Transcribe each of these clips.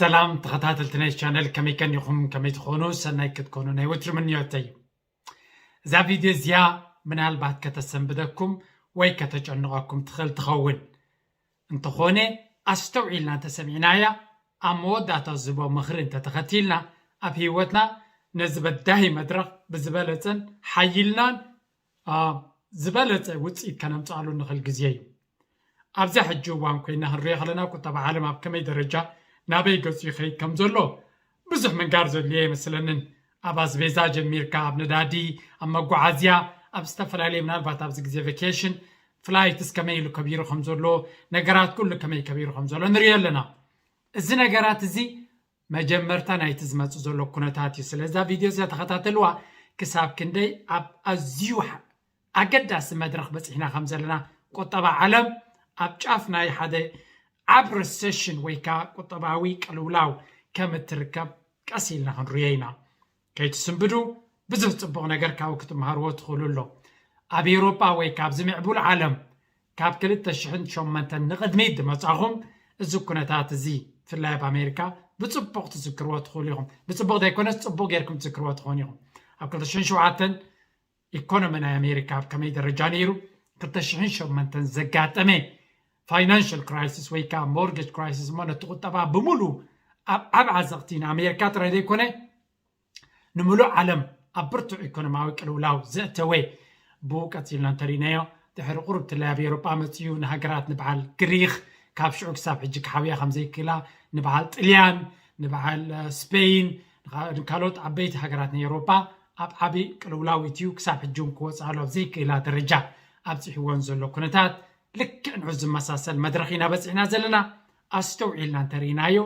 ሰላም ተኸታተልቲ ናይ ቻነል፣ ከመይ ከኒኹም? ከመይ ትኾኑ? ሰናይ ክትኮኑ ናይ ወትሪ ምንዮተይ እዩ። እዛ ቪድዮ እዚኣ ምናልባት ከተሰንብደኩም ወይ ከተጨንቐኩም ትኽእል ትኸውን። እንተኾነ ኣስተውዒልና እንተሰሚዕናያ፣ ኣብ መወዳእታ ዝህቦ ምኽሪ እንተተኸቲልና፣ ኣብ ህይወትና ነዚ በዳሂ መድረኽ ብዝበለጸን ሓይልናን ዝበለጸ ውፅኢት ከነምፅኣሉ እንኽእል ግዜ እዩ። ኣብዛ ሕጂ እዋን ኮይና ክንሪኦ ከለና ቁጠባ ዓለም ኣብ ከመይ ደረጃ ናበይ ገፁ ይኸይድ ከም ዘሎ ብዙሕ ምንጋር ዘድልዮ ኣይመስለንን። ኣብ ኣስቤዛ ጀሚርካ ኣብ ነዳዲ፣ ኣብ መጓዓዝያ፣ ኣብ ዝተፈላለዩ ምናልባት ኣብዚ ግዜ ቨኬሽን ፍላይትስ ከመይ ኢሉ ከቢሩ ከም ዘሎ፣ ነገራት ኩሉ ከመይ ከቢሩ ከም ዘሎ ንሪኦ ኣለና። እዚ ነገራት እዚ መጀመርታ ናይቲ ዝመጽእ ዘሎ ኩነታት እዩ። ስለዛ ቪድዮ እዚኣ ተኸታተልዋ፣ ክሳብ ክንደይ ኣብ ኣዝዩ ኣገዳሲ መድረኽ በጺሕና ከም ዘለና፣ ቁጠባ ዓለም ኣብ ጫፍ ናይ ሓደ ዓብ ረሰሽን ወይ ከዓ ቁጠባዊ ቅልውላው ከም እትርከብ ቀስ ኢልና ክንርዮ ኢና። ከይትስንብዱ፣ ብዙሕ ጽቡቕ ነገር ካብኡ ክትመሃርዎ ትኽእሉ ኣሎ። ኣብ ኤውሮጳ ወይ ካብዚ ምዕቡል ዓለም ካብ ክልተ ሽሕን ሸሞንተን ንቕድሚት ዝመጻኹም፣ እዚ ኩነታት እዚ ብፍላይ ኣብ ኣሜሪካ ብጽቡቕ ትዝክርዎ ትኽእሉ ኢኹም። ብጽቡቕ ዘይኮነስ ጽቡቕ ጌርኩም ትዝክርዎ ትኾኑ ኢኹም። ኣብ ክልተ ሽሕን ሸውዓተን ኢኮኖሚ ናይ ኣሜሪካ ኣብ ከመይ ደረጃ ነይሩ? ክልተ ሽሕን ሸሞንተን ዘጋጠመ ፋይናንሽል ክራይሲስ ወይ ከዓ ሞርጌጅ ክራይሲስ እሞ ነቲ ቁጠባ ብምሉ ኣብ ዓብ ዓዘቕቲ ንኣሜሪካ ጥራይ ዘይኮነ ንምሉእ ዓለም ኣብ ብርቱዕ ኢኮኖማዊ ቅልውላው ዘእተወ። ብኡ ቀጺልና እንተሪእናዮ፣ ድሕሪ ቁሩብ ትላይ ኣብ ኤውሮጳ መጺኡ ንሃገራት ንበዓል ግሪኽ ካብ ሽዑ ክሳብ ሕጂ ክሓውያ ከም ዘይክእላ፣ ንበዓል ጥልያን፣ ንበዓል ስፔይን፣ ንካልኦት ዓበይቲ ሃገራት ናይ ኤውሮጳ ኣብ ዓቢ ቅልውላው እትዩ ክሳብ ሕጂ እውን ክወፅኣሉ ኣብ ዘይክእላ ደረጃ ኣብፂሕዎን ዘሎ ኩነታት ልክዕ ንዑ ዝመሳሰል መድረኽ ኢና በፂሕና ዘለና። ኣስተውዒልና እንተርኢናዮ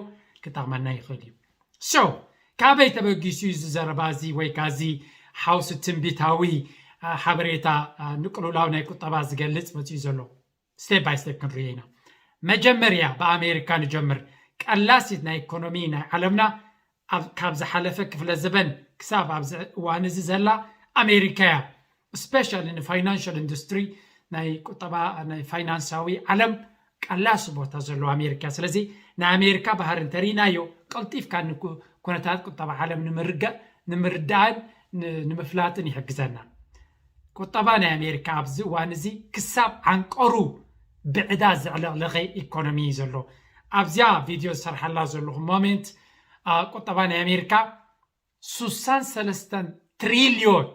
ክጠቕመና ይኽእል እዩ። So ካበይ ተበጊሱ እዩ እዚ ዘረባ እዚ ወይ ከዓ እዚ ሓውሲ ትንቢታዊ ሓበሬታ ንቅልውላው ናይ ቁጠባ ዝገልፅ መፅኡ ዘሎ? ስቴፕ ባይ ስቴፕ ክንሪኦ ኢና። መጀመርያ ብኣሜሪካ ንጀምር። ቀላሲት ናይ ኢኮኖሚ ናይ ዓለምና ካብ ዝሓለፈ ክፍለ ዘበን ክሳብ ኣብዚ እዋን እዚ ዘላ ኣሜሪካ እያ። ስፔሻሊ ንፋይናንሽል ኢንዱስትሪ ናይ ቁጠባ ናይ ፋይናንሳዊ ዓለም ቀላሲ ቦታ ዘለዎ ኣሜሪካ። ስለዚ ናይ ኣሜሪካ ባህሪ እንተርኢናዮ ቀልጢፍካ ኩነታት ቁጠባ ዓለም ንምርዳእን ንምፍላጥን ይሕግዘና። ቁጠባ ናይ ኣሜሪካ ኣብዚ እዋን እዚ ክሳብ ዓንቀሩ ብዕዳ ዘዕለቕለኸ ኢኮኖሚ እዩ ዘሎ። ኣብዚኣ ቪድዮ ዝሰርሓላ ዘለኹ ሞሜንት ቁጠባ ናይ ኣሜሪካ ሱሳን ሰለስተን ትሪልዮን፣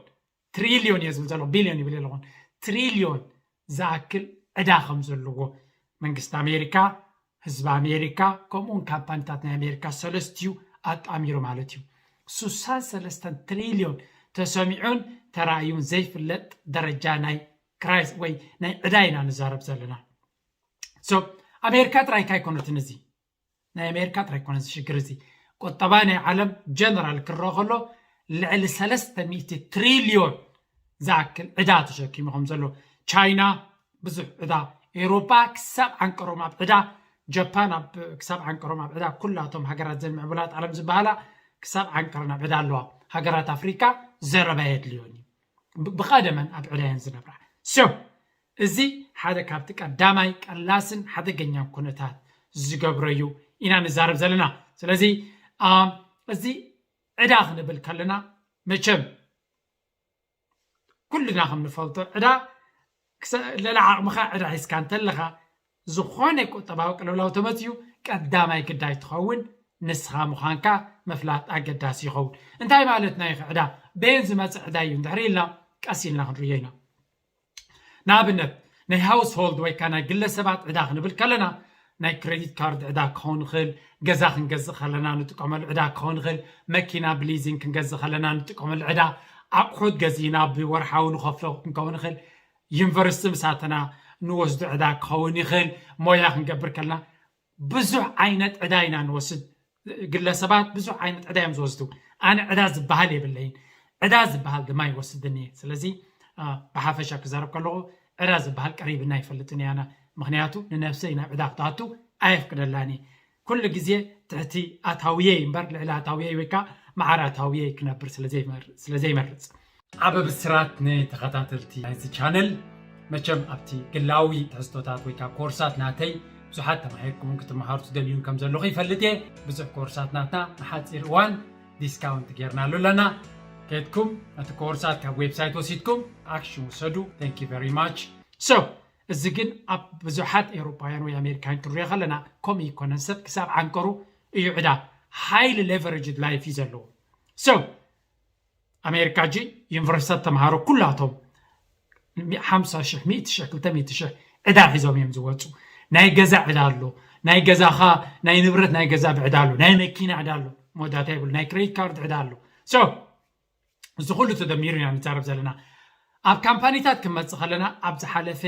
ትሪልዮን እየ ዝብል ዘለኹ፣ ቢልዮን ይብል የለኹን፣ ትሪልዮን ዝኣክል ዕዳ ከም ዘለዎ መንግስቲ ኣሜሪካ፣ ህዝቢ ኣሜሪካ፣ ከምኡውን ካምፓኒታት ናይ ኣሜሪካ ሰለስቲኡ ኣጣሚሩ ማለት እዩ። ሱሳን ሰለስተን ትሪልዮን ተሰሚዑን ተራእዩን ዘይፍለጥ ደረጃ ናይ ክራይስ ወይ ናይ ዕዳ ኢና ንዛረብ ዘለና። So ኣሜሪካ ጥራይካ ኣይኮነትን እዚ፣ ናይ ኣሜሪካ ጥራይ ኣይኮነን እዚ ሽግር እዚ። ቁጠባ ናይ ዓለም ጀነራል ክረኦ ከሎ ልዕሊ ሰለስተ ሚእቲ ትሪልዮን ዝኣክል ዕዳ ተሸኪሙ ከም ዘሎ፣ ቻይና ብዙሕ ዕዳ፣ ኤውሮፓ ክሳብ ዓንቀሮም ኣብ ዕዳ፣ ጃፓን ኣብ ክሳብ ዓንቀሮም ኣብ ዕዳ፣ ኩላቶም ሃገራት ዘን ምዕቡላት ዓለም ዝበሃላ ክሳብ ዓንቀረን ኣብ ዕዳ ኣለዋ። ሃገራት ኣፍሪካ ዘረባ የድልዮን እዩ። ብቐደመን ኣብ ዕዳ እየን ዝነብራ። So እዚ ሓደ ካብቲ ቀዳማይ ቀላስን ሓደገኛን ኩነታት ዝገብሮ እዩ ኢና ንዛረብ ዘለና። ስለዚ እዚ ዕዳ ክንብል ከለና መቸም ኩልና ከም ንፈልጦ ዕዳ ልዕሊ ዓቕምኻ ዕዳ ሒዝካ እንተለኻ ዝኾነ ቁጠባዊ ቅልውላው ተመፅዩ ቀዳማይ ግዳይ ትኸውን ንስኻ ምዃንካ ምፍላጥ ኣገዳሲ ይኸውን። እንታይ ማለት ናይ ዕዳ? በየን ዝመፅእ ዕዳ እዩ እንድሕር ኢልና ቀስ ኢልና ክንርዮ ኢና። ንኣብነት ናይ ሃውስሆልድ ወይ ከዓ ናይ ግለሰባት ዕዳ ክንብል ከለና ናይ ክሬዲት ካርድ ዕዳ ክኸውን ይኽእል፣ ገዛ ክንገዝእ ከለና ንጥቀመሉ ዕዳ ክኸውን ይኽእል፣ መኪና ብሊዚንግ ክንገዝእ ከለና ንጥቀመሉ ዕዳ፣ ኣቑሑት ገዚእና ብወርሓዊ ንኸፍሎ ክንከውን ይኽእል፣ ዩኒቨርሲቲ ምሳተና ንወስዶ ዕዳ ክኸውን ይኽእል፣ ሞያ ክንገብር ከለና ብዙሕ ዓይነት ዕዳ ኢና ንወስድ። ግለሰባት ብዙሕ ዓይነት ዕዳ እዮም ዝወስዱ። ኣነ ዕዳ ዝበሃል የብለይን፣ ዕዳ ዝበሃል ድማ ይወስድን እየ። ስለዚ ብሓፈሻ ክዛረብ ከለኹ ዕዳ ዝበሃል ቀሪብና ይፈልጥን እያና። ምክንያቱ ንነብሰይ ናብ ዕዳ ክትኣቱ ኣየፍቅደላን እየ። ኩሉ ግዜ ትሕቲ ኣታውየይ እምበር ልዕሊ ኣታውየይ ወይ ከዓ መዓር ኣታውየይ ክነብር ስለዘይመርፅ። ዓበ ብስራት ንተኸታተልቲ ናይዚ ቻነል። መቸም ኣብቲ ግላዊ ትሕዝቶታት ወይ ከዓ ኮርሳት ናተይ ብዙሓት ተማሂርኩምን ክትመሃሩ ትደልዩን ከም ዘለኹ ይፈልጥ እየ። ብዙሕ ኮርሳት ናትና ንሓፂር እዋን ዲስካውንት ጌርናሉ ኣለና። ከድኩም ነቲ ኮርሳት ካብ ዌብሳይት ወሲድኩም ኣክሽን ውሰዱ። Thank you very much። So እዚ ግን ኣብ ብዙሓት ኤውሮፓውያን ወይ ኣሜሪካውያን ክንሪኦ ከለና ከምኡ ይኮነን። ሰብ ክሳብ ዓንቀሩ እዩ ዕዳ። Highly leveraged life እዩ ዘለዎ። So ኣሜሪካ ሕጂ ዩኒቨርሲታት ተምሃሮ ኩላቶም ሓምሳ ሽሕ፣ ሚእቲ ሽሕ፣ ክልተ ሚእቲ ሽሕ ዕዳ ሒዞም እዮም ዝወፁ። ናይ ገዛ ዕዳ ኣሎ፣ ናይ ገዛኻ ናይ ንብረት ናይ ገዛ ብዕዳ ኣሎ፣ ናይ መኪና ዕዳ ኣሎ፣ መወዳእታ ይብሉ ናይ ክሬዲት ካርድ ዕዳ ኣሎ። So እዚ ኩሉ ተደሚሩ ኢና ንዛረብ ዘለና። ኣብ ካምፓኒታት ክንመፅእ ከለና ኣብ ዝሓለፈ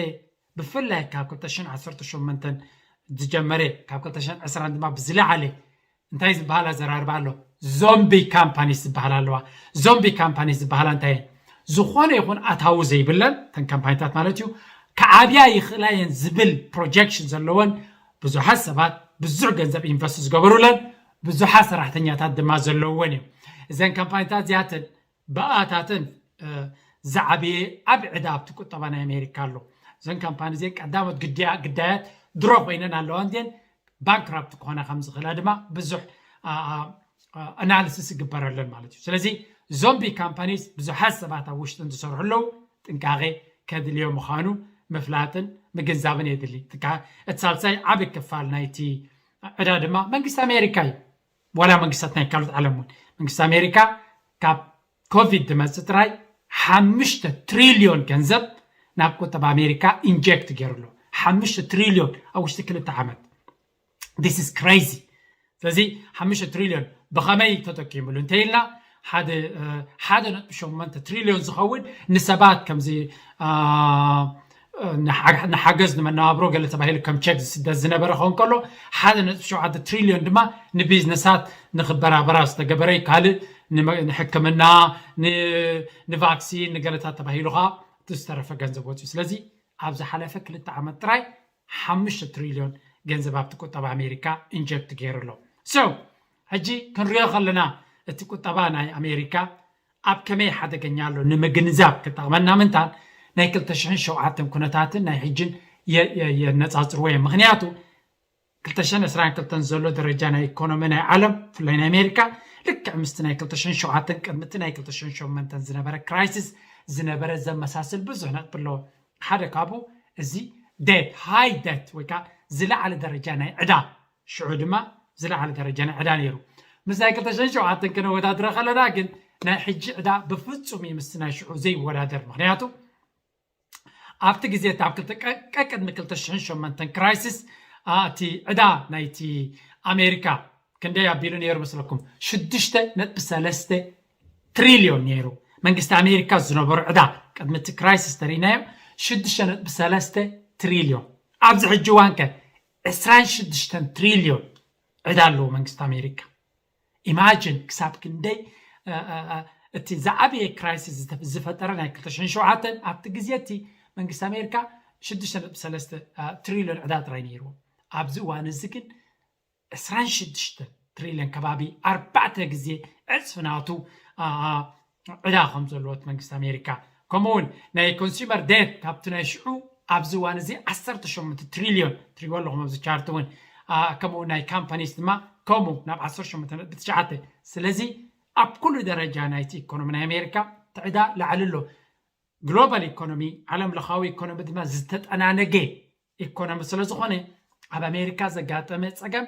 ብፍላይ ካብ ክልተ ሽሕን ዓሰርተ ሸሞንተን ዝጀመረ ካብ ክልተ ሽሕን ዕስራን ድማ ብዝለዓለ እንታይ ዝበሃል ኣዘራርባ ኣሎ? ዞምቢ ካምፓኒስ ዝበሃል ኣለዋ። ዞምቢ ካምፓኒስ ዝበሃላ እንታይ እየን? ዝኾነ ይኹን ኣታዊ ዘይብለን እተን ካምፓኒታት ማለት እዩ፣ ክዓብያ ይኽእላ እየን ዝብል ፕሮጀክሽን ዘለወን፣ ብዙሓት ሰባት ብዙሕ ገንዘብ ኢንቨስት ዝገበሩለን፣ ብዙሓት ሰራሕተኛታት ድማ ዘለውወን እዮም። እዘን ካምፓኒታት እዚኣተን ብኣታተን ዝዓበየ ዓብ ዕዳ ኣብቲ ቁጠባ ናይ ኣሜሪካ ኣሎ። እዘን ካምፓኒ እዚን ቀዳሞት ግዳያት ድሮ ኮይነን ኣለዋ እንዲን ባንክራፕት ክኾና ከም ዝኽእላ ድማ ብዙሕ ኣናሊሲስ ይግበረለን ማለት እዩ። ስለዚ ዞምቢ ካምፓኒስ ብዙሓት ሰባት ኣብ ውሽጥን ዝሰርሑ ኣለዉ። ጥንቃቄ ከድልዮ ምዃኑ ምፍላጥን ምግንዛብን የድሊ። እቲ ሳልሳይ ዓብ ክፋል ናይቲ ዕዳ ድማ መንግስቲ ኣሜሪካ እዩ። ዋላ መንግስታት ናይ ካልኦት ዓለም እውን መንግስቲ ኣሜሪካ ካብ ኮቪድ ዝመፅእ ጥራይ ሓሙሽተ ትሪልዮን ገንዘብ ናብ ቁጠባ ኣሜሪካ ኢንጀክት ገይሩ ኣሎ። ሓሙሽተ ትሪልዮን ኣብ ውሽጢ ክልተ ዓመት። This is crazy። ስለዚ ሓሙሽተ ትሪልዮን ብኸመይ ተጠቂምሉ እንተኢልና ሓደ ሓደ ነጥቢ ሸሞንተ ትሪልዮን ዝኸውን ንሰባት ከምዚ ንሓገዝ ንመነባብሮ ገለ ተባሂሉ ከም ቸክ ዝስደድ ዝነበረ ክኸውን ከሎ ሓደ ነጥቢ ሸውዓተ ትሪልዮን ድማ ንቢዝነሳት ንክበራበራ ዝተገበረ ካልእ ንሕክምና ንቫክሲን ንገለታት ተባሂሉ ከዓ ዝተረፈ ገንዘብ ወፅዩ። ስለዚ ኣብ ዝሓለፈ ክልተ ዓመት ጥራይ ሓሙሽተ ትሪልዮን ገንዘብ ኣብቲ ቁጠባ ኣሜሪካ ኢንጀክት ገይሩ ኣሎ። So ሕጂ ክንሪኦ ከለና እቲ ቁጠባ ናይ ኣሜሪካ ኣብ ከመይ ሓደገኛ ኣሎ ንምግንዛብ ክጠቕመና ምንታን ናይ ክልተ ሽሕን ሸውዓተን ኩነታትን ናይ ሕጅን የነፃፅርዎ እዮም። ምክንያቱ ክልተ ሽሕን ዕስራን ክልተን ዘሎ ደረጃ ናይ ኢኮኖሚ ናይ ዓለም ብፍላይ ናይ ኣሜሪካ ልክዕ ምስቲ ናይ ክልተ ሽሕን ሸውዓተን ቅድሚ እቲ ናይ ክልተ ሽሕን ሸሞንተን ዝነበረ ክራይሲስ ዝነበረ ዘመሳስል ብዙሕ ነጥቢ ኣለዎ። ሓደ ካብኡ እዚ ዴት ሃይ ዴት ወይ ከዓ ዝለዓለ ደረጃ ናይ ዕዳ ሽዑ ድማ ዝለዓለ ደረጃ ናይ ዕዳ ነይሩ። ምስ ናይ ክልተ ሽሕን ሸውዓተን ክነወዳድሮ ከለና ግን ናይ ሕጂ ዕዳ ብፍፁም እዩ ምስቲ ናይ ሽዑ ዘይወዳደር። ምክንያቱ ኣብቲ ግዜ እቲ ኣብ ክልተ ቀቅድሚ ክልተ ሽሕን ሸሞንተን ክራይሲስ እቲ ዕዳ ናይቲ ኣሜሪካ ክንደይ ኣቢሉ ነይሩ መስለኩም? ሽዱሽተ ነጥቢ ሰለስተ ትሪልዮን ነይሩ። መንግስቲ ኣሜሪካ ዝነበሩ ዕዳ ቅድሚ እቲ ክራይሲስ ተሪእናዮ ሽዱሽተ ነጥቢ ሰለስተ ትሪልዮን። ኣብዚ ሕጂ እዋን ከ ዕስራን ሽዱሽተን ትሪልዮን ዕዳ ኣለዎ መንግስቲ ኣሜሪካ። ኢማጅን ክሳብ ክንደይ እቲ ዝዓበየ ክራይሲስ ዝፈጠረ ናይ ክልተ ሽሕን ሸውዓተን ኣብቲ ግዜ እቲ መንግስቲ ኣሜሪካ ሽዱሽተ ነጥቢ ሰለስተ ትሪልዮን ዕዳ ጥራይ ነይርዎ። ኣብዚ እዋን እዚ ግን ዕስራን ሽዱሽተ ትሪልዮን ከባቢ ኣርባዕተ ግዜ ዕፅፊ ናቱ ዕዳ ከም ዘለዎ እቲ መንግስቲ ኣሜሪካ ከምኡውን ናይ ኮንሱመር ዴት ካብቲ ናይ ሽዑ ኣብዚ እዋን እዚ ዓሰርተ ሸሞንተ ትሪልዮን ትሪዎ ኣለኹም ኣብዚ ቻርት እውን ከምኡ ናይ ካምፓኒስ ድማ ከምኡ ናብ ዓሰርተ ሸሞንተ ነጥቢ ትሽዓተ። ስለዚ ኣብ ኩሉ ደረጃ ናይቲ ኢኮኖሚ ናይ ኣሜሪካ ትዕዳ ላዕሊ ኣሎ። ግሎባል ኢኮኖሚ ዓለም ለኻዊ ኢኮኖሚ ድማ ዝተጠናነገ ኢኮኖሚ ስለ ዝኾነ ኣብ ኣሜሪካ ዘጋጠመ ፀገም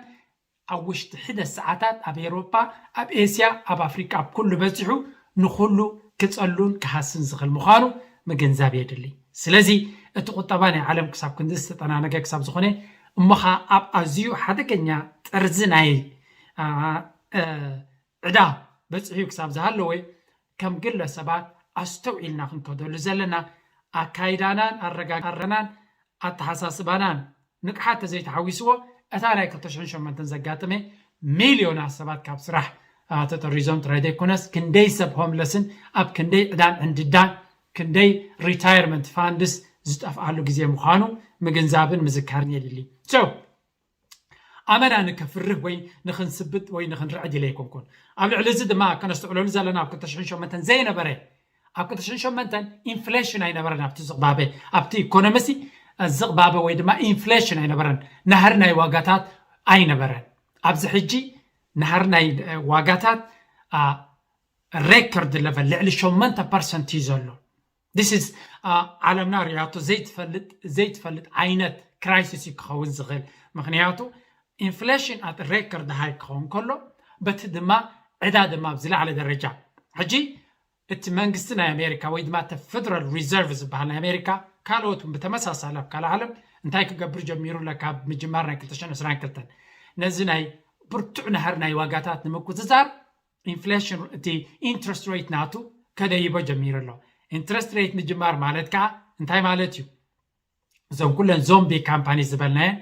ኣብ ውሽጢ ሕደ ሰዓታት ኣብ ኤውሮጳ ኣብ ኤስያ ኣብ ኣፍሪቃ ኣብ ኩሉ በፂሑ ንኩሉ ክፀሉን ክሃስን ዝኽእል ምዃኑ ምግንዛብ የድሊ። ስለዚ እቲ ቁጠባ ናይ ዓለም ክሳብ ክንዲ ዝተጠናነገ ክሳብ ዝኾነ እሞ ኸዓ ኣብ ኣዝዩ ሓደገኛ ጠርዚ ናይ ዕዳ በፂሑ ክሳብ ዝሃለወ ከም ግለሰባት ኣስተውዒልና ክንከደሉ ዘለና ኣካይዳናን ኣረጋጋናን ኣተሓሳስባናን ንቕሓት ተዘይተሓዊስዎ እታ ናይ ክልተ ሽሕን ሸሞንተን ዘጋጠመ ሚልዮናት ሰባት ካብ ስራሕ ተጠሪዞም ጥራይ ዘይኮነስ ክንደይ ሰብ ሆምለስን ኣብ ክንደይ ዕዳን ዕንድዳን ክንደይ ሪታየርመንት ፋንድስ ዝጠፍኣሉ ግዜ ምዃኑ ምግንዛብን ምዝካርን የድሊ። ኣመና ንከፍርህ ወይ ንክንስብጥ ወይ ንክንርዕድ ኢለ ኣይኮንኩን። ኣብ ልዕሊ እዚ ድማ ከነስተውዕለሉ ዘለና ኣብ ክልተ ሽሕን ሸሞንተን ዘይነበረ ኣብ ክልተ ሽሕን ሸሞንተን ኢንፍሌሽን ኣይነበረን ኣብቲ ዝቕባበ ኣብቲ ኢኮኖሚሲ ዝቕባበ ወይ ድማ ኢንፍሌሽን ኣይነበረን፣ ናህሪ ናይ ዋጋታት ኣይነበረን። ኣብዚ ሕጂ ናህሪ ናይ ዋጋታት ሬከርድ ለቨል ልዕሊ ሸሞንተ ፐርሰንት እዩ ዘሎ። ዓለምና ሪያቶ ዘይትፈልጥ ዓይነት ክራይሲስ እዩ ክኸውን ዝኽእል። ምክንያቱ ኢንፍሌሽን ኣት ሬከርድ ሃይ ክኸውን ከሎ፣ በቲ ድማ ዕዳ ድማ ኣብ ዝለዓለ ደረጃ። ሕጂ እቲ መንግስቲ ናይ ኣሜሪካ ወይ ድማ እቲ ፌደራል ሪዘርቭ ዝበሃል ናይ ኣሜሪካ፣ ካልኦት ብተመሳሳሊ ኣብ ካልእ ዓለም እንታይ ክገብር ጀሚሩ ኣሎ? ካብ ምጅማር ናይ ክልተ ሽሕን ዕስራን ክልተን ነዚ ናይ ብርቱዕ ናህሪ ናይ ዋጋታት ንምቁፅፃር ኢንፍሌሽን፣ እቲ ኢንትረስት ሬት ናቱ ከደይቦ ጀሚሩ ኣሎ። ኢንትረስት ሬት ምጅማር ማለት ከዓ እንታይ ማለት እዩ? እዞም ኩለን ዞምቢ ካምፓኒ ዝበልናየን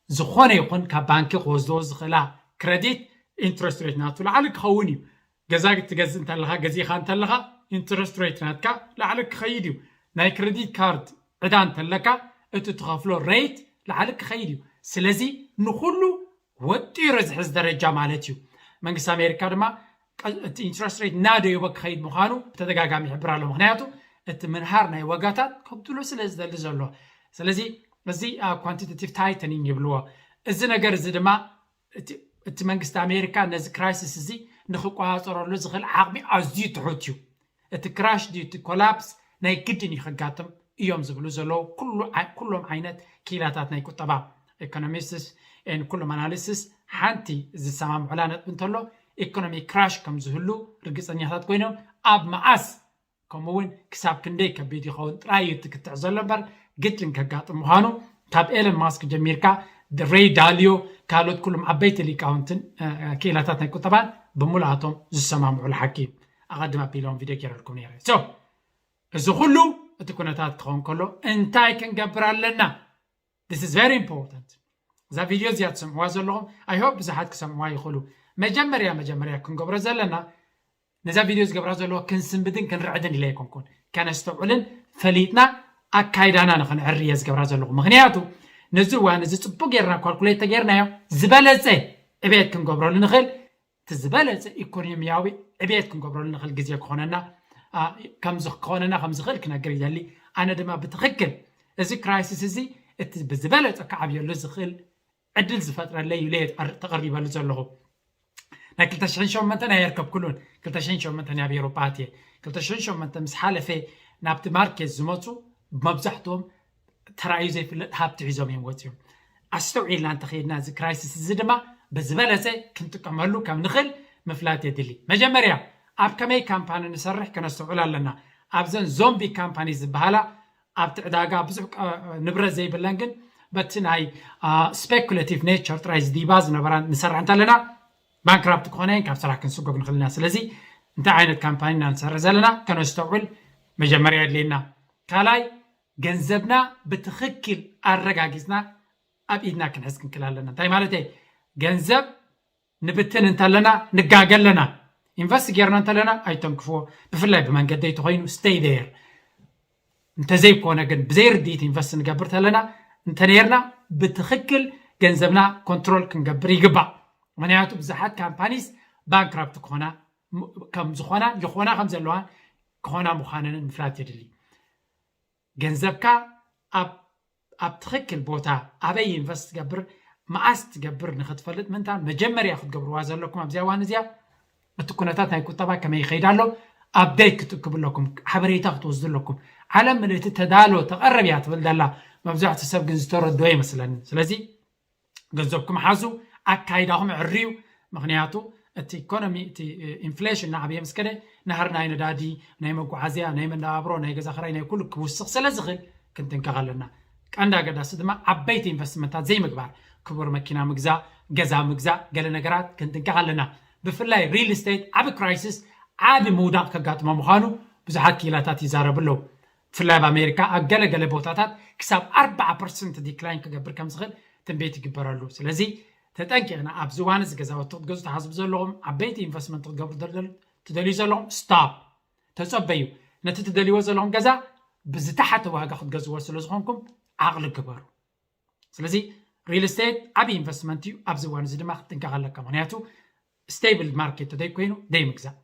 ዝኾነ ይኹን ካብ ባንኪ ክወስድዎ ዝኽእላ ክረዲት ኢንትረስት ሬት ናቱ ላዕሊ ክኸውን እዩ። ገዛ ትገዝእ እንተለኻ፣ ገዚእኻ እንተለኻ ኢንትረስት ሬት ናትካ ላዕሊ ክኸይድ እዩ። ናይ ክረዲት ካርድ ዕዳ እንተለካ እቲ ትኸፍሎ ሬት ላዕሊ ክኸይድ እዩ። ስለዚ ንኹሉ ወጢሩ ዝሕዝ ደረጃ ማለት እዩ። መንግስቲ ኣሜሪካ ድማ ቀ- እቲ ኢንትረስት ሬት እናደየበ ክኸይድ ምዃኑ ብተደጋጋሚ ይሕብር ኣሎ። ምክንያቱ እቲ ምንሃር ናይ ዋጋታት ከብድሎ ስለ ዝደሊ ዘሎ። ስለዚ እዚ ኳንቲቴቲቭ ታይተኒንግ ይብልዎ። እዚ ነገር እዚ ድማ እቲ እቲ መንግስቲ ኣሜሪካ ነዚ ክራይሲስ እዚ ንክቆፃፀረሉ ዝኽእል ዓቕሚ ኣዝዩ ትሑት እዩ። እቲ ክራሽ ድዩ እቲ ኮላፕስ ናይ ግድን እዩ ከጋጥም እዮም ዝብሉ ዘለዉ ኩሉ ዓይ- ኩሎም ዓይነት ክኢላታት ናይ ቁጠባ፣ ኢኮኖሚስትስ፣ ን ኩሎም ኣናሊስትስ ሓንቲ ዝሰማምዑላ ነጥቢ እንተሎ፣ ኢኮኖሚ ክራሽ ከም ዝህሉ ርግፀኛታት ኮይኖም፣ ኣብ መዓስ ከምኡ እውን ክሳብ ክንደይ ከቢድ ይኸውን ጥራይ እዩ ትክትዕ ዘሎ እምበር፣ ግድን ከጋጥም ምዃኑ ካብ ኤለን ማስክ ጀሚርካ፣ ሬይ ዳልዮ፣ ካልኦት ኩሎም ዓበይቲ ሊቃውንትን እ፣ እ፣ ክኢላታት ናይ ቁጠባን ብምልኣቶም ዝሰማምዑሉ ሓቂ እዩ። ኣቐድም ኣቢሎም ቪድዮ ገይረልኩም ነይረ። So፣ እዚ ኩሉ እቲ ኩነታት ክኸውን ከሎ እንታይ ክንገብር ኣለና? This is very important። እዛ ቪድዮ እዚኣ ትሰምዕዋ ዘለኹም፣ I hope ብዙሓት ክሰምዕዋ ይኽእሉ። መጀመርያ መጀመርያ ክንገብሮ ዘለና፣ ነዛ ቪድዮ ዝገብራ ዘለዎ ክንስንብድን ክንርዕድን ኢለ ኣይኮንኩን፣ ከነስተውዕልን ፈሊጥና ኣካይዳና ንኽንዕሪ እየ ዝገብራ ዘለኹ። ምክንያቱ ነዚ እዋን እዚ ፅቡቅ ጌርና ኳልኩሌት ተጌርናዮ፣ ዝበለፀ ዕቤት ክንገብረሉ ንኽእል፣ እቲ ዝበለፀ ኢኮኖሚያዊ ዕቤት ክንገብረሉ ንኽእል ግዜ ክኾነና፣ አ፣ ከም ዝኽ- ክኾነና ከም ዝኽእል ክነግር ይደሊ። ኣነ ድማ ብትኽክል እዚ ክራይሲስ እዚ እቲ ብዝበለፀ ክዓብየሉ ዝኽእል ዕድል ዝፈጥረለይ ኢለ እየ ተቐር- ተቐሪበሉ ዘለኹ። ናይ ክልተ ሽሕን ሸሞንተን ኣይርከብኩሉን። ክልተ ሽሕን ሸሞንተን ኣብ ኤውሮጳ ኣትየ። ክልተ ሽሕን ሸሞንተን ምስ ሓለፈ ናብቲ ማርኬት ዝመፁ መብዛሕትኦም ተራእዩ ዘይፍለጥ ሃብቲ ሒዞም እዮም ወፂኦም። ኣስተውዒልና እንተኸይድና እዚ ክራይሲስ እዚ ድማ ብዝበለፀ ክንጥቀመሉ ከም ንኽእል ምፍላጥ የድሊ። መጀመርያ ኣብ ከመይ ካምፓኒ ንሰርሕ ከነስተውዕል ኣለና። ኣብዘን ዞምቢ ካምፓኒ ዝበሃላ ኣብቲ ዕዳጋ ብዙሕ ቀ- ንብረት ዘይብለን ግን በቲ ናይ ስፔኩሌቲቭ ኔቸር ጥራይ ዝዲባ ዝነበራ ንሰርሕ እንተለና ባንክራፕት ክኾነ ካብ ስራሕ ክንስጎግ ንኽእል ኢና። ስለዚ እንታይ ዓይነት ካምፓኒ ኢና ንሰርሕ ዘለና ከነስተውዕል መጀመርያ የድልየና። ካልኣይ ገንዘብና ብትኽክል ኣረጋጊፅና ኣብ ኢድና ክንሕዝ ክንክእል ኣለና። እንታይ ማለት እየ? ገንዘብ ንብትን እንተለና ንጋገ ኣለና። ኢንቨስት ጌርና እንተለና ኣይተንክፍዎ። ብፍላይ ብመንገደይ ተኮይኑ stay there። እንተዘይኮነ ግን ብዘይ ርድኢት ኢንቨስት ንገብር ተለና እንተነርና ብትኽክል ገንዘብና ኮንትሮል ክንገብር ይግባእ። ምክንያቱ ብዙሓት ካምፓኒስ ባንክራፕት ክኾና ከም ዝኾና ይኾና ከም ዘለዋን ክኾና ምዃነንን ምፍላጥ የድሊ። ገንዘብካ ኣብ ኣብ ትኽክል ቦታ ኣበይ ኢንቨስት ትገብር መዓስ ትገብር ንክትፈልጥ ምንታ መጀመርያ ክትገብርዋ ዘለኩም ኣብዚኣ እዋን እዚኣ እቲ ኩነታት ናይ ቁጠባ ከመይ ይኸይድ ኣሎ ኣፕዴት ክትእክቡ ኣለኩም ሓበሬታ ክትወስዱ ኣለኩም። ዓለም ምልእቲ ተዳሎ ተቐረብ እያ ትብል ዘላ መብዛሕትኡ ሰብ ግን ዝተረድኦ ይመስለኒ። ስለዚ ገንዘብኩም ሓዙ ኣካይዳኹም ዕርዩ። ምክንያቱ እቲ ኢኮኖሚ እቲ ኢንፍሌሽን እናዓበየ ምስ ከደ ናህሪ ናይ ነዳዲ ናይ መጓዓዝያ ናይ መነባብሮ ናይ ገዛ ክራይ ናይ ኩሉ ክውስኽ ስለ ዝኽእል ክንጥንቀቕ ኣለና። ቀንዳ ገዳሲ ድማ ዓበይቲ ኢንቨስትመንታት ዘይምግባር ክቡር መኪና ምግዛእ ገዛ ምግዛእ ገለ ነገራት ክንጥንቀቕ ኣለና። ብፍላይ ሪል ስቴት ዓብ ክራይሲስ ዓብ ምውዳቕ ከጋጥሞ ምዃኑ ብዙሓት ክኢላታት ይዛረቡ ኣለዉ። ብፍላይ ኣብ ኣሜሪካ ኣብ ገለ ገለ ቦታታት ክሳብ ኣርባዓ ፐርሰንት ዲክላይን ክገብር ከም ዝኽእል ትንቤት ይግበረሉ። ስለዚ ተጠንቂቕና ኣብዚ እዋን እዚ ገዛውቲ ክትገዙ ትሓስቡ ዘለኹም ዓበይቲ ኢንቨስትመንት ክትገብሩ ትደልዩ ዘለኹም ስታፕ ተፀበዩ። ነቲ ትደልይዎ ዘለኹም ገዛ ብዝተሓተ ዋጋ ክትገዝዎ ስለ ዝኾንኩም ዓቕሊ ግበሩ። ስለዚ ሪል ስቴት ዓብዪ ኢንቨስትመንት እዩ። ኣብዚ እዋን እዚ ድማ ክትጥንቀቕ ኣለካ። ምክንያቱ ስቴብል ማርኬት ተዘይኮይኑ ደይ ምግዛእ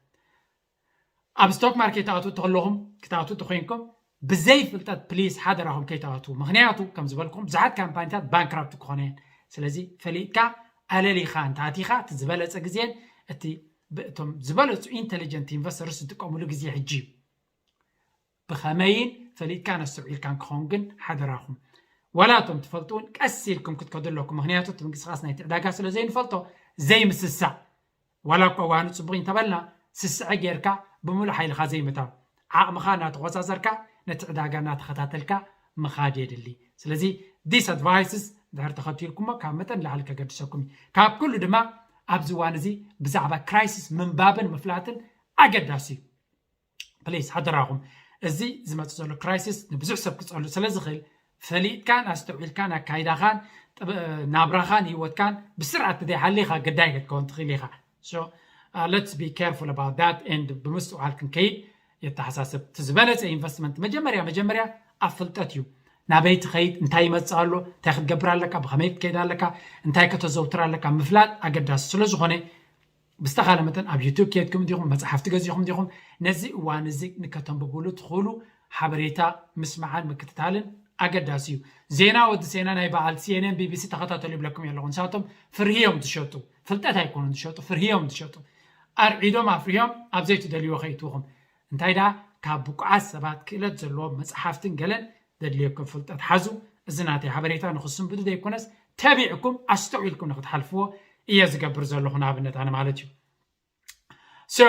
ኣብ ስቶክ ማርኬት ኣቱ ተለኹም ክትኣቱ ተኮይንኩም ብዘይ ፍልጠት ፕሊስ ሓደራኹም ከይተኣትዉ። ምክንያቱ ከም ዝበልኩም ብዙሓት ካምፓኒታት ባንክራፕት ክኾነ እየን። ስለዚ ፈሊጥካ ኣለሊኻ እንተኣቲኻ እቲ ዝበለፀ ግዜን እቲ እቶም ዝበለፁ ኢንቴሊጀንት ኢንቨስተርስ ዝጥቀሙሉ ግዜ ሕጂ እዩ። ብኸመይን ፈሊጥካን ኣስተውዒልካን ክኸውን ግን ሓደራኹም። ዋላ እቶም ትፈልጡ እውን ቀስ ኢልኩም ክትከዱ ኣለኩም። ምክንያቱ እቲ ምንቅስቃስ ናይቲ ዕዳጋ ስለ ዘይንፈልጦ ዘይምስሳዕ። ዋላ እኳ እዋኑ ፅቡቕ እንተበልና ስስዐ ጌርካ ብምሉእ ሓይልኻ ዘይምታው። ዓቕምኻ እናተቆፃፀርካ ነቲ ዕዳጋ እናተኸታተልካ ምኻድ የድሊ። ስለዚ this advices ድሕር ተኸቲልኩሞ ካብ መጠን ላዕሊ ከገድሰኩም እዩ። ካብ ኩሉ ድማ ኣብዚ እዋን እዚ ብዛዕባ ክራይሲስ ምንባብን ምፍላጥን ኣገዳሲ እዩ። ፕሊስ ሓደራኹም እዚ ዝመፅእ ዘሎ ክራይሲስ ንብዙሕ ሰብ ክፀሉ ስለ ዝኽእል ፈሊጥካን ኣስተውዒልካን ኣካይዳኻን ጥብ- ናብራኻን ህይወትካን ብስርዓት ተዘይሓሊኻ ገዳይ ክትከውን ትኽእል ኢኻ። So let's be careful about that and ብምስትውዓል ክንከይድ የተሓሳስብ። እቲ ዝበለፀ ኢንቨስትመንት መጀመርያ መጀመርያ ኣብ ፍልጠት እዩ። ናበይ ትኸይድ፣ እንታይ ይመፅእ ኣሎ፣ እንታይ ክትገብር ኣለካ፣ ብኸመይ ክትከይድ ኣለካ፣ እንታይ ከተዘውትር ኣለካ ምፍላጥ ኣገዳሲ ስለ ዝኾነ ብዝተኻለ መጠን ኣብ ዩቱብ ከይድኩም ዲኹም መፅሓፍቲ ገዚኹም ዲኹም ነዚ እዋን እዚ ንከተንብብሉ ትኽእሉ ሓበሬታ ምስማዕን ምክትታልን ኣገዳሲ እዩ። ዜና ወዲ ዜና ናይ በዓል ሲኤንኤን ቢቢሲ ተኸታተሉ ይብለኩም ኣለኹ። ንሳቶም ፍርሂ እዮም ዝሸጡ፣ ፍልጠት ኣይኮኑን ዝሸጡ፣ ፍርሂ እዮም ዝሸጡ። ኣርዒዶም ኣፍርዮም ኣብ ዘይትደልይዎ ከይትውኹም። እንታይ ደኣ ካብ ብቁዓት ሰባት ክእለት ዘለዎም መፅሓፍትን ገለን ዘድልየኩም ፍልጠት ሓዙ። እዚ ናተይ ሓበሬታ ንክስንብዱ ዘይኮነስ ተቢዕኩም ኣስተውዒልኩም ንክትሓልፍዎ እየ ዝገብር ዘለኹ ንኣብነት ኣነ ማለት እዩ። So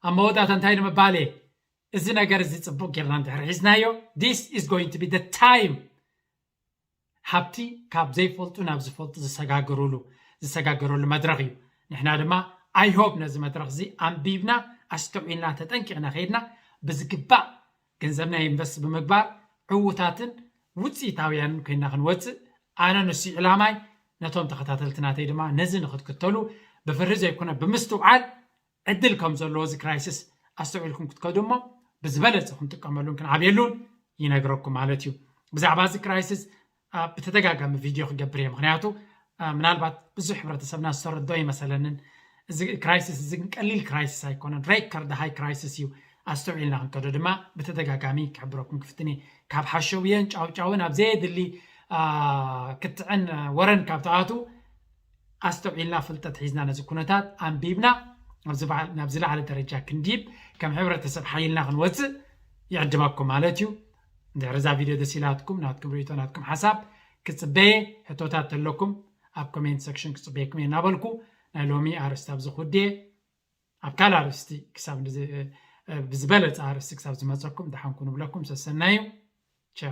ኣብ መወዳእታ እንታይ ንምባል እየ? እዚ ነገር እዚ ፅቡቅ ጌርና እንድሕር ሒዝናዮ this is going to be the time ሃብቲ ካብ ዘይፈልጡ ናብ ዝፈልጡ ዝሰጋገሩሉ ዝሰጋገረሉ መድረኽ እዩ። ንሕና ድማ I hope ነዚ መድረኽ እዚ ኣንቢብና ኣስተውዒልና ተጠንቂቕና ከይድና ብዝግባእ ገንዘብና ኢንቨስት ብምግባር ዕዉታትን ውፅኢታውያንን ኮይና ክንወፅእ ኣነ ንሱ ዕላማይ ነቶም ተኸታተልቲ ናተይ ድማ ነዚ ንክትክተሉ ብፍርሂ ዘይኮነ ብምስትውዓል ዕድል ከም ዘለዎ እዚ ክራይሲስ ኣስተውዒልኩም ክትከዱ እሞ ብዝበለፀ ክንጥቀመሉን ክንዓብየሉን ይነግረኩም ማለት እዩ። ብዛዕባ እዚ ክራይሲስ ብተደጋጋሚ ቪድዮ ክገብር እየ። ምክንያቱ ምናልባት ብዙሕ ሕብረተሰብና ዝተረዶ ይመሰለንን እዚ ክራይሲስ እዚ ግን ቀሊል ክራይሲስ ኣይኮነን። ሬከርድ ሃይ ክራይሲስ እዩ። ኣስተውዒልና ክንከዶ ድማ ብተደጋጋሚ ክሕብረኩም ክፍትን እየ። ካብ ሓሸውየን ጫውጫውን ኣብ ዘየድሊ ክትዕን ወረን ካብ ተኣቱ ኣስተውዒልና ፍልጠት ሒዝና ነዚ ኩነታት ኣንቢብና ናብ ዝለዓለ ደረጃ ክንዲብ ከም ሕብረተሰብ ሓይልና ክንወፅእ ይዕድመኩም ማለት እዩ። እንድሕር እዛ ቪድዮ ደስ ኢላትኩም ናትኩም ርእቶ ናትኩም ሓሳብ ክፅበየ ሕቶታት ተለኩም ኣብ ኮሜንት ሰክሽን ክፅበየኩም እየ እናበልኩ ናይ ሎሚ ኣርእስቲ ኣብዚ ክውድየ ኣብ ካልእ ኣርእስቲ ክሳብ ብዝበለፀ ኣርእስቲ ክሳብ ዝመፀኩም ደሓንኩ ንብለኩም ሰሰናዩ ቻ